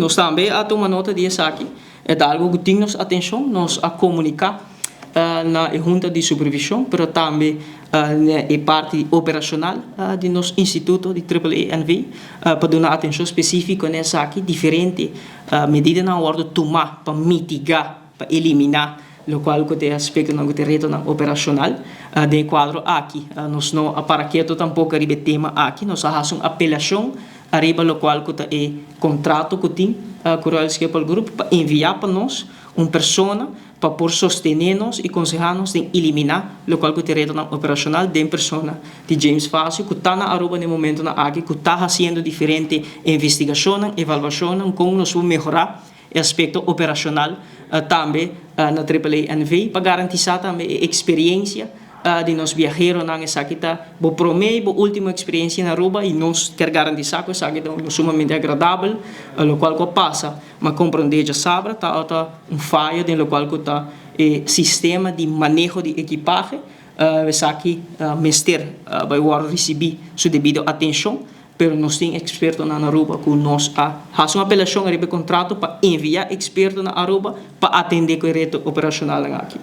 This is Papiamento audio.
Nos tambe a tuma nota di esaki. E ta algo cu tin nos atencion. Nos a comunica na e Hunta di Supervision, pero tambe na e parti operacional di nos instituto di Triple A NV pa duna atencion specifico na esaki. Diferente medidanan a wordo tuma pa mitiga, pa elimina locual cu ta e aspectonan cu ta e retonan operacional. Den e cuadro aki nos no a para keto tampoco riba e tema aki. Nos a haci un apelacion ariba locual cu ta e contrato cu tin cu Royal Schiphol Group pa envia pa nos un persona pa por sostene nos y conseha nos den elimina locual cu ta e retonan operacional den persona di James Fazio cu ta na Aruba den momentonan aki cu ta haciendo diferente investigacionnan, evaluacionnan con nos por mehora e aspecto operacional tambe na Triple A NV pa garantisa tambe e experiencia di nos biaheronan. Esaki ta bo prome y bo ultimo experiencia na Aruba y nos kier garantisa cu esaki ta uno sumamente agradabel. Locual cu a pasa, m'a comprende djasabra, ta un fayo den locual cu ta e sistema di maneho di ekipahe. Esaki mester bay wordo ricibi su debido atencion. Pero nos tin expertonan na Aruba cu nos a haci un apelacion ariba e contrato pa envia experto na Aruba pa atende cu e reto operacionalnan aki.